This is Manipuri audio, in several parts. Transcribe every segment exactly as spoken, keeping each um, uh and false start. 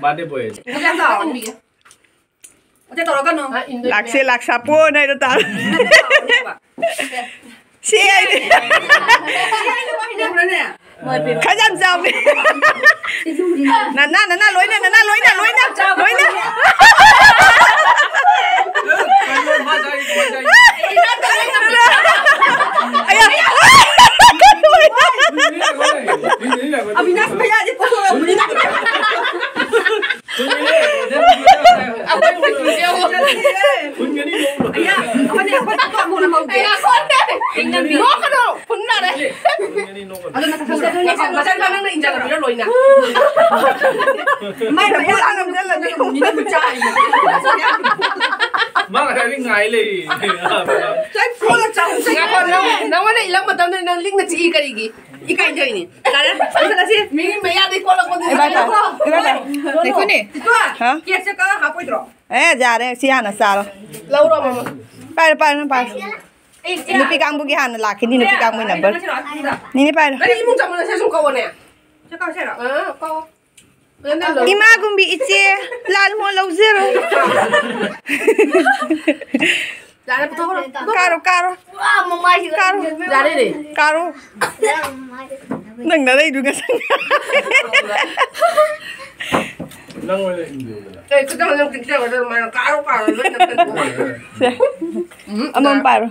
Birthday boy. ꯌꯥꯝ ꯆꯥꯎꯔꯅꯤꯌꯦ꯫ ꯑꯇꯩ ꯇꯧꯔꯛꯀꯅꯨ꯫ ꯂꯥꯛꯁꯦ ꯂꯥꯛꯁꯥꯄꯣꯟ ꯍꯥꯏꯗꯣ ꯇꯥꯔꯦ꯫ ꯁꯤ ꯍꯥꯏꯗꯤ ꯍꯥꯏꯅꯕ꯭ꯔꯅꯦ? ꯈꯔ ꯌꯥꯝ ꯆꯥꯎꯅꯤ꯫ ꯅꯅꯥ ꯅꯅꯥ ꯂꯣꯏꯅ ꯅꯅꯥ ꯂꯣꯏꯅ ꯂꯣꯏꯅ ꯂꯣꯏꯅ꯫ ꯑꯌꯥ꯫ ꯑꯕꯤꯅꯥꯁ ꯃꯌꯥꯁꯦ ꯄꯣꯊꯣꯔꯛꯄꯅꯤꯅ꯫ ꯉꯥꯏꯈꯣ, ꯃꯆꯥꯅꯨꯄꯥ ꯅꯪꯅ ꯏꯟꯖꯜꯂꯝꯃꯤꯔꯣ ꯂꯣꯏꯅ? ꯃꯥꯏ ꯃꯌꯥ ꯅꯝꯖꯜꯂꯝꯃꯤ꯫ ꯃꯤꯅ ꯆꯥꯏꯅꯦ꯫ ꯃꯥ ꯉꯁꯥꯏꯗꯩ ꯉꯥꯏ ꯂꯩꯔꯤ꯫ ꯆꯠ, ꯀꯣꯜꯂ ꯆꯥꯎ, ꯆꯠ꯫ ꯉꯥꯏꯈꯣ, ꯅꯪ, ꯅꯪꯉꯣꯟꯗ ꯏꯜꯂꯝ ꯃꯇꯝꯗ ꯅꯪ ꯂꯤꯛꯅ ꯆꯤꯛꯏ ꯀꯔꯤꯒꯤ? ꯏꯀꯥꯏꯖꯩꯅꯦ꯫ ꯇꯥꯔꯦ? ꯂꯣꯏꯁꯤꯜꯂꯁꯤ꯫ ꯃꯤꯒꯤ ꯃꯌꯥꯗꯩ ꯀꯣꯜꯂꯛꯄꯗꯨꯗꯤ ꯏꯕꯥꯏ ꯇꯥ-, ꯅꯠꯇ꯭ꯔꯣ? ꯏꯕꯥꯏ ꯇꯥ-, ꯂꯩꯈꯣꯅꯦ꯫ ꯏꯇꯨ, ꯍꯥ? ꯀꯦꯛꯁꯦ ꯀꯛꯑ ꯍꯥꯞꯄꯣꯏꯗ꯭ꯔꯣ? ꯑꯦ, ꯌꯥꯔꯦ, ꯁꯤ ꯍꯥꯟꯅ ꯆꯥꯔꯣ꯫ ꯂꯧꯔꯣ, ꯃꯃꯥ꯫ ꯄꯥꯏꯔꯣ, ꯄꯥꯏꯔꯣ, ꯅꯪ ꯄꯥꯏꯔꯣ꯫ ꯑꯩ ꯆꯦ꯫ ꯅꯨꯄꯤ ꯀꯥꯡꯕꯨꯒꯤ ꯍꯥꯟꯅ ꯂꯥꯛꯈꯤꯅꯤ, ꯅꯨꯄꯤ ꯀꯥꯡꯕꯨꯒꯤ ꯅꯝꯕꯔ꯫ ꯅꯤꯅꯦ, ꯄꯥꯏꯔꯣ꯫ ꯅꯪ ꯏꯃꯨꯡ ꯆꯪꯕꯗ ꯁꯦ ꯁꯨꯝ ꯀꯛꯑꯣꯅꯦ꯫ ꯁꯦ ꯀꯛꯑꯣ, ꯁꯦ ꯀꯛꯑꯣ꯫ ꯑꯥ, ꯀꯛꯑꯣ꯫ ꯏꯃꯥꯒꯨꯝꯕꯤ ꯏꯆꯦ, ꯂꯥꯜ ꯃꯣꯍꯣꯟ ꯂꯧꯖꯔꯣ꯫ ꯌꯥꯔꯦ, ꯄꯨꯊꯣꯛꯈ꯭ꯔꯣ꯫ ꯀꯥꯔꯣ, ꯀꯥꯔꯣ꯫ ꯄꯨꯔꯥ ꯃꯃꯥꯏꯁꯤꯒ ꯀꯥꯔꯣ꯫ ꯌꯥꯔꯦꯅꯦ꯫ ꯀꯥꯔꯣ꯫ ꯄꯨꯔꯥ ꯃꯃꯥꯏꯁꯤꯒ꯫ ꯅꯪ ꯅꯔꯩꯗꯨ ꯉꯁꯥꯏ꯫ ꯅꯪ ꯑꯣꯏꯅ ꯏꯟꯕꯤꯌꯨꯗꯅ꯫ ꯑꯦ, ꯈꯤꯇꯪ ꯅꯪ ꯄꯤꯛꯆꯔꯒ ꯑꯗꯨꯃꯥꯏꯅ ꯀꯥꯔꯣ, ꯀꯥꯔꯣ, ꯂꯣꯏ ꯅꯞꯁꯟ ꯊꯣꯛꯑꯦ꯫ ꯁꯦ꯫ ꯎꯝ, ꯑꯃꯃꯝ ꯄꯥꯏꯔꯣ꯫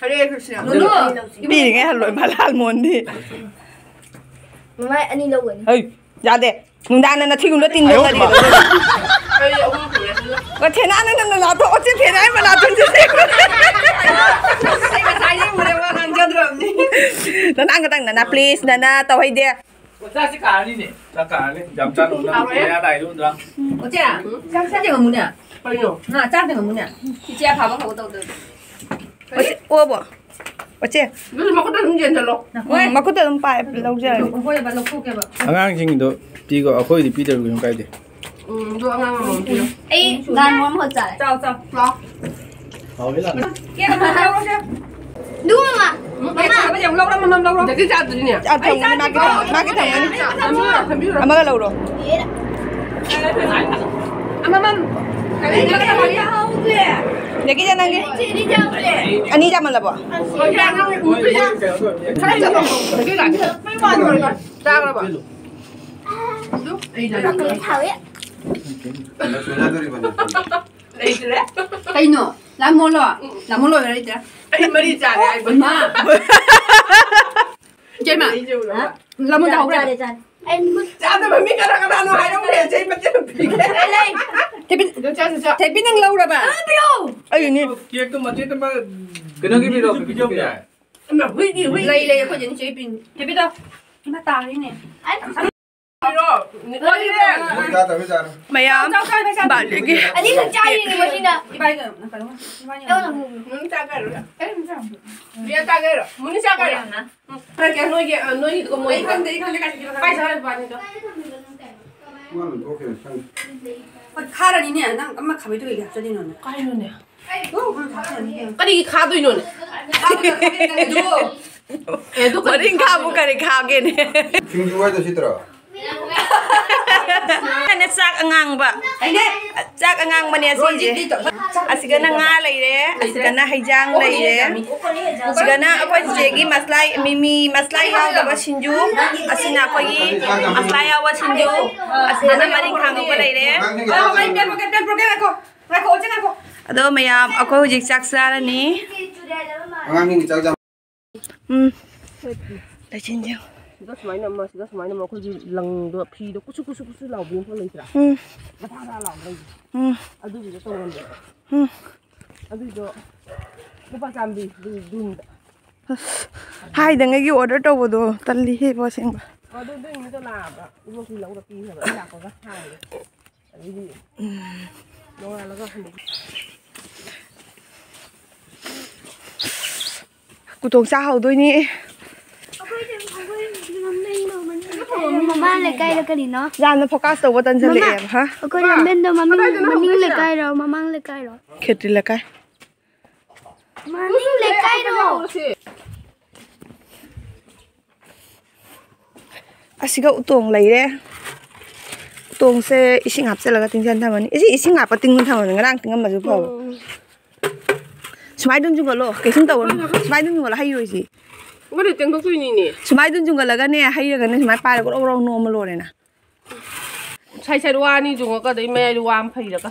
ꯍꯔꯦ ꯀ꯭ꯔꯤꯁꯅ꯫ ꯄꯤꯔꯤꯉꯩ ꯍꯜꯂꯣꯏ ꯃꯥ ꯂꯥꯜ ꯃꯣꯍꯣꯟꯗꯤ꯫ ꯃꯃꯥꯏ ꯑꯅꯤ ꯂꯧꯒꯅꯤ꯫ ꯍꯩ, ꯌꯥꯗꯦ꯫ ꯅꯨꯡꯗꯥꯡꯗ ꯅꯊꯤꯒꯨꯝꯕ ꯇꯤꯟ ꯑꯌꯣ, ꯌꯣꯠꯂꯗꯤ ꯃꯥ꯫ ꯀꯩꯗꯧꯗꯣꯏꯕ? ꯑꯩ ꯑꯍꯨꯝ ꯁꯨꯔꯦ꯫ ꯑꯣ, ꯊꯦꯅꯥꯅ ꯅꯪꯅ ꯂꯥꯊꯣꯛ-, ꯑꯣ, ꯆꯦ ꯊꯦꯅꯥꯒꯤ ꯃꯅꯥꯇꯣꯟꯁꯦ ꯁꯦꯡꯕꯅꯦ꯫ ꯑꯩ ꯉꯁꯥꯏꯗꯩ ꯎꯔꯦ, ꯋꯥ ꯉꯥꯡꯖꯗ꯭ꯔꯕꯅꯤ꯫ ꯅꯅꯥ ꯈꯇꯪ, ꯅꯅꯥ, please, ꯅꯅꯥ, ꯇꯧꯍꯩꯗꯦ꯫ ꯑꯣ, ꯆꯥꯛꯁꯤ ꯀꯥꯔꯅꯤꯅꯦ꯫ ꯆꯥꯛ ꯀꯥꯔꯅꯤ꯫ ꯌꯥꯝ ꯆꯥꯅꯣ, ꯅꯪ ꯍꯥꯎꯔꯦ꯫ ꯃꯌꯥ ꯅꯥꯏꯗꯣ ꯎꯗ꯭ꯔꯥ? ꯑꯣ, ꯆꯦ, ꯆꯥꯛ ꯆꯥꯛ ꯊꯦꯡꯉꯝꯃꯨꯅꯦ꯫ ꯀꯩꯅꯣ? ꯍꯥ, ꯆꯥꯛ ꯊꯦꯡꯉꯝꯃꯨꯅꯦ꯫ ꯏꯆꯦ ꯑꯐꯕ ꯍꯧꯒꯗꯧꯗꯣ꯫ ꯑꯣ, ꯆꯦ, ꯑꯣꯕꯣ꯫ ꯑꯣ, ꯆꯦ꯫ ꯑꯗꯨꯗꯤ ꯃꯈꯨꯠꯇ ꯑꯗꯨꯝ ꯌꯦꯟꯁꯤꯜꯂꯣ꯫ ꯎꯝ, ꯃꯈꯨꯠꯇ ꯑꯗꯨꯝ ꯄꯥꯏ, ꯂꯧꯖꯔꯒꯦ꯫ ꯍꯣꯏ, ꯕꯥ, ꯂꯧꯊꯣꯛꯀꯦꯕ꯫ ꯑꯉꯥꯡꯁꯤꯡꯗꯣ ꯄꯤꯒꯣ, ꯑꯩꯈꯣꯏꯗꯤ ꯄꯤꯗ꯭ꯔꯁꯨ ꯀꯩꯁꯨ ꯀꯥꯏꯗꯦ꯫ ꯎꯝ, ꯑꯗꯣ ꯑꯉꯥꯡ ꯑꯃꯃꯝ ꯄꯤꯌꯣ꯫ ꯑꯩ ꯂꯥꯟ ꯃꯣꯍꯣꯟ ꯃꯍꯨꯠ ꯆꯥꯔꯦ꯫ ꯆꯥꯎ, ꯆꯥꯎ꯫ ꯂꯥꯎ꯫ ꯍꯥꯎꯋꯦ ꯂꯥꯟ꯫ ꯀꯦꯛ ꯑꯃ ꯂꯧꯔꯁꯦ꯫ ꯑꯗꯨ ꯃꯃꯥ꯫ ꯎꯝ, ꯃꯃꯥ꯫ ꯀꯦꯛ ꯑꯃ ꯌꯥꯝ ꯂꯧꯔꯣ, ꯑꯃꯃꯝ ꯂꯧꯔꯣ꯫ ꯗꯒꯤ ꯆꯥꯗꯣꯏꯅꯦ꯫ ꯑꯥ, ꯊꯝꯒꯅꯤ, ꯃꯥꯒꯤ ꯊꯝꯒꯅꯤ, ꯃꯥꯒꯤ ꯊꯝꯒꯅꯤ꯫ ꯊꯝꯕꯤꯔꯣ, ꯊꯝꯕꯤꯔꯣ꯫ ꯑꯃꯒ ꯂꯧꯔꯣ꯫ ꯑꯃꯃꯝ꯫ ꯗꯒꯤꯗ ꯅꯪꯒꯤ꯫ ꯑꯅꯤ ꯆꯥꯃꯜꯂꯕꯣ? ꯈꯔ ꯆꯠꯂꯣ꯫ ꯗꯒꯤ ꯂꯥꯛꯀꯦ꯫ ꯆꯥꯈ꯭ꯔꯕꯣ? ꯂꯩꯇ꯭ꯔꯦ꯫ ꯀꯩꯅꯣ? ꯂꯥꯃꯣꯂꯣ? ꯂꯥꯃꯣꯂꯣ ꯂꯩꯇ꯭ꯔꯦ꯫ ꯑꯩ ꯃꯔꯤ ꯆꯥꯔꯦ, ꯑꯩ ꯃꯔꯤ꯫ ꯏꯃꯥ! ꯏꯆꯦꯃ! ꯂꯥꯃꯣꯟ ꯆꯥꯍꯧꯈ꯭ꯔꯦ꯫ ꯆꯥꯔꯦ, ꯆꯥꯔꯦ꯫ ꯑꯩ ꯃꯈꯨꯠ ꯆꯥꯗꯕ ꯃꯤ ꯀꯅꯥ ꯀꯅꯥꯅꯣ ꯍꯥꯏꯔꯝꯃꯨꯅꯦ, ꯏꯆꯦ ꯃꯆꯦ ꯅꯨꯄꯤꯒꯤ꯫ ꯂꯩ, ꯂꯩ꯫ ꯊꯣꯏꯕꯤ, ꯆꯥꯁꯤ, ꯆꯥ꯫ ꯊꯣꯏꯕꯤ ꯅꯪ ꯂꯧꯔꯕ? ꯑꯥ, ꯄꯤꯔꯛꯑꯣ꯫ ꯑꯩꯒꯤꯅꯦ꯫ ꯀꯦꯛꯇꯣ ꯃꯆꯦꯠ ꯑꯃ ꯀꯩꯅꯣꯒꯤ ꯄꯤꯔꯛꯑꯣ, ꯄꯤꯔꯛꯑꯣ, ꯄꯤꯔꯛꯑꯣ꯫ ꯏꯃꯥ, ꯍꯨꯏꯗꯤ, ꯍꯨꯏ꯫ ꯂꯩ, ꯂꯩ, ꯑꯩꯈꯣꯏ ꯆꯦ ꯅꯨꯡꯁꯤꯕꯤ ꯄꯤꯅꯤ꯫ ꯊꯣꯏꯕꯤꯗꯣ꯫ ꯏꯃꯥ ꯇꯥꯔꯤꯅꯦ꯫ ꯃꯣꯏ ꯆꯥꯗꯕꯩ ꯆꯥꯔꯣ꯫ ꯃꯌꯥꯝ ꯆꯥꯎ, ꯆꯥꯎ, ꯆꯥꯎ, ꯆꯥꯎ꯫ ꯕꯥꯔꯗꯦꯒꯤ ꯑꯅꯤꯈꯛ ꯆꯥꯔꯤꯅꯦ ꯉꯁꯤꯅ꯫ ꯏꯕꯥꯏꯒ ꯀꯩꯅꯣ, ꯏꯕꯥꯏꯒ꯫ ꯃꯨꯟ ꯆꯥꯒꯦꯔꯣ? ꯕꯤꯌꯥ ꯆꯥꯒꯦꯔꯣ? ꯃꯨꯟ ꯆꯥꯒꯦꯔꯣ? ꯎꯝ꯫ ꯅꯣꯏꯒꯤ, ꯑ, ꯅꯣꯏꯒꯤꯗꯨꯒ ꯃꯣꯏꯒ꯫ ꯑꯩ ꯈꯪꯗꯦ, ꯑꯩ ꯈꯪꯗꯦ, ꯀꯥꯏ ꯆꯠꯈꯤꯕꯅꯣ ꯈꯪꯗꯦ꯫ ꯀꯥꯏ ꯆꯠꯈ꯭ꯔꯕ ꯋꯥꯅꯤꯗꯣ? ꯃꯥꯅ ꯊꯣꯛꯈꯤꯕꯅꯤ ꯈꯪꯗꯦ꯫ ꯍꯣꯏ, ꯈꯥꯔꯅꯤꯅꯦ, ꯅꯪ ꯑꯃ ꯈꯥꯕꯩꯗꯨ ꯀꯩꯒꯤ ꯍꯥꯞꯆꯜꯂꯤꯅꯣꯅꯦ? ꯀꯥꯏꯅꯣꯅꯦ? ꯑꯣ, ꯈꯥꯔꯅꯤꯅꯦ꯫ ꯀꯔꯤꯒꯤ ꯈꯥꯗꯣꯏꯅꯣꯅꯦ? ꯈꯥꯕꯗꯣ ꯈꯥꯕꯩꯗꯨ꯫ ꯑꯦ, ꯑꯗꯨ ꯀꯔꯤ ꯃꯔꯤꯡ ꯈꯥꯕꯨ ꯈꯥꯗꯣꯏꯅꯣ? ꯀꯔꯤ ꯈꯥꯒꯦꯅꯦ? ꯁꯤꯡꯖꯨ ꯍꯥꯏꯗꯣ ꯁꯤꯠꯇ꯭ꯔꯣ? ꯑꯩꯅ ꯆꯥꯛ ꯑꯉꯥꯡꯕ꯫ ꯆꯥꯛ ꯑꯉꯥꯡꯕꯅꯦ ꯑꯁꯤꯁꯦ꯫ ꯑꯁꯤꯒꯅ ꯉꯥ ꯂꯩꯔꯦ, ꯑꯁꯤꯒꯅ ꯍꯩꯖꯥꯡ ꯂꯩꯔꯦ, ꯑꯁꯤꯒꯅ ꯑꯩꯈꯣꯏ ꯆꯤꯆꯦꯒꯤ ꯃꯁꯂꯥ, ꯃꯤꯃꯤ ꯃꯁꯂꯥ ꯌꯥꯎꯗꯕ ꯁꯤꯡꯖꯨ, ꯑꯁꯤꯅ ꯑꯩꯈꯣꯏꯒꯤ ꯃꯁꯂꯥ ꯌꯥꯎꯕ ꯁꯤꯡꯖꯨ, ꯑꯁꯤꯒꯅ ꯃꯔꯤꯡ ꯈꯥꯡꯉꯧꯕ ꯂꯩꯔꯦ꯫ ꯑꯗꯣ ꯃꯌꯥꯝ ꯑꯩꯈꯣꯏ ꯍꯧꯖꯤꯛ ꯆꯥꯛ ꯆꯥꯔꯅꯤ꯫ ꯑꯉꯥꯡꯁꯤꯡꯒꯤ ꯆꯥꯛ ꯆꯥ- ꯎꯝ꯫ ꯂꯩꯆꯤꯟꯁꯦ ꯌꯦꯡꯉꯨ꯫ ꯁꯤꯗ ꯁꯨꯃꯥꯏꯅ ꯑꯃ, ꯁꯤꯗ ꯁꯨꯃꯥꯏꯅ ꯑꯃ ꯑꯩꯈꯣꯏꯒꯤ ꯂꯪꯗꯣ, ꯐꯤꯗꯣ ꯀꯨꯁꯨ ꯀꯨꯁꯨ ꯀꯨꯁꯨ ꯂꯥꯎꯕꯤ ꯑꯃ ꯂꯩꯇ꯭ꯔꯥ? ꯎꯝ꯫ ꯃꯊꯥ ꯃꯊꯥ ꯂꯥꯎꯕ ꯂꯩꯕꯗꯣ꯫ ꯎꯝ꯫ ꯑꯗꯨꯒꯤꯗꯣ ꯇꯧꯔꯝꯃꯦꯕ꯫ ꯎꯝ꯫ ꯑꯗꯨꯏꯗꯣ ꯂꯨꯄꯥ ꯆꯥꯝꯃꯔꯤ, ꯑꯗꯨ, ꯑꯗꯨꯝꯗ꯫ ꯑꯁ, ꯍꯥꯏꯗꯉꯩꯒꯤ order ꯇꯧꯕꯗꯣ ꯇꯜꯂꯤꯍꯦ ꯏꯕꯣ, ꯑꯁꯦꯡꯕ꯫ ꯑꯗꯨ, ꯑꯗꯨꯏ ꯅꯨꯃꯤꯠꯇꯣ ꯂꯥꯛꯑꯕ, ꯏꯕꯣꯛꯀꯤ ꯂꯧꯔ ꯄꯤꯈ꯭ꯔꯕ, ꯑꯩ ꯂꯥꯛꯄꯒ ꯍꯥꯏꯔꯦ꯫ ꯑꯗꯒꯤ ꯅꯣꯡꯉꯥꯜꯂꯒ ꯍꯟꯗꯣꯛ- ꯀꯨꯇꯣꯡ ꯆꯥꯍꯧꯗꯣꯏꯅꯤ꯫ ꯃꯃꯥꯡ ꯂꯩꯀꯥꯏꯗ ꯀꯔꯤꯅꯣ? ꯌꯥꯝꯅ focus ꯇꯧꯕ ꯇꯟꯖꯜꯂꯛꯑꯦꯕ, ꯍꯥ? ꯑꯩꯈꯣꯏ ꯂꯝꯕꯦꯟꯗꯣ ꯃꯃꯤꯡ, ꯀꯗꯥꯏꯗꯅꯣ ꯃꯅꯤꯡ ꯍꯧꯗꯣꯏꯁꯦ? ꯂꯩꯀꯥꯏꯔꯣ, ꯃꯃꯥꯡ ꯂꯩꯀꯥꯏꯔꯣ? ꯈꯦꯇ꯭ꯔꯤ ꯂꯩꯀꯥꯏ꯫ ꯃꯅꯤꯡ ꯂꯩꯀꯥꯏꯔꯣ? ꯑꯁꯤꯒ ꯎꯇꯣꯡ ꯂꯩꯔꯦ꯫ ꯎꯇꯣꯡꯁꯦ ꯏꯁꯤꯡ ꯍꯥꯞꯆꯤꯜꯂꯒ ꯇꯤꯡꯖꯟ ꯊꯝꯃꯅꯤ꯫ ꯏꯁꯤ ꯏꯁꯤꯡ ꯍꯥꯞꯄ ꯇꯤꯡꯉ ꯊꯝꯃꯅꯤ, ꯉꯔꯥꯡ ꯇꯤꯡꯉꯝꯕꯁꯨ ꯐꯕ꯫ ꯎꯝ꯫ ꯁꯨꯃꯥꯏ ꯑꯗꯨꯝ ꯆꯨꯡꯒꯠꯂꯣ, ꯀꯩꯁꯨꯝ ꯇꯧꯔꯨꯅꯨ꯫ ꯁꯨꯃꯥꯏ ꯑꯗꯨꯝ ꯆꯨꯡꯒꯠꯂꯣ, ꯍꯩꯔꯣꯏꯁꯤ꯫ ꯃꯣꯏꯗꯤ ꯇꯦꯡꯊꯣꯛꯇꯣꯏꯅꯤꯅꯦ꯫ ꯁꯨꯃꯥꯏ ꯑꯗꯨꯝ ꯆꯨꯡꯒꯠꯂꯒꯅꯦ, ꯍꯩꯔꯒꯅꯦ, ꯁꯨꯃꯥꯏ ꯄꯥꯏꯔꯒ ꯒ꯭ꯔꯣ ꯒ꯭ꯔꯣ ꯅꯣꯝꯃ ꯂꯣꯏꯔꯦꯅ꯫ Side side ꯋꯥ ꯑꯅꯤ ꯆꯣꯡꯉꯛꯀꯗꯣꯏ, ꯃꯌꯥꯏꯗ ꯋꯥ ꯑꯃ ꯐꯩꯔꯒ꯫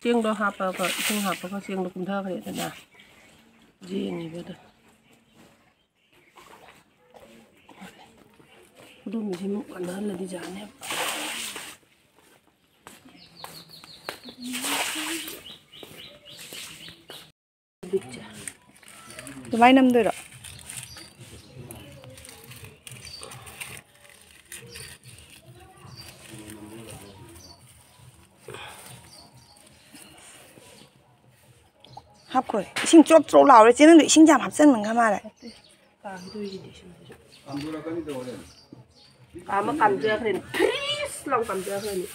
ꯆꯦꯡꯗꯣ ꯍꯥꯞꯄꯒ, ꯏꯁꯤꯡ ꯍꯥꯞꯄꯒ ꯆꯦꯡꯗꯣ ꯀꯨꯝꯊꯈ꯭ꯔꯦꯗꯅ꯫ ꯌꯦꯡꯉꯤꯕꯗꯣ꯫ ꯑꯗꯨꯝꯕꯁꯤ ꯑꯃꯨꯛ ꯀꯟꯅꯍꯜꯂꯗꯤ ꯌꯥꯅꯦꯕ꯫ ꯑꯗꯨꯃꯥꯏꯅ ꯅꯝꯗꯣꯏꯔꯣ? ꯍꯥꯞꯈ꯭ꯔꯦ꯫ ꯏꯁꯤꯡ ꯆꯣꯞ ꯆꯣꯞ ꯂꯥꯎꯔꯦ꯫ ꯆꯦ, ꯅꯪꯗꯣ ꯏꯁꯤꯡ ꯌꯥꯝ ꯍꯥꯞꯆꯤꯟꯕ ꯃꯥꯜꯂꯦ꯫ ꯀꯥꯝꯃ ꯀꯥꯝꯖꯈ꯭ꯔꯦꯅꯦ꯫ ꯐ꯭ꯔꯤꯁ ꯂꯥꯎ ꯀꯥꯝꯖꯈ꯭ꯔꯦꯅꯦ꯫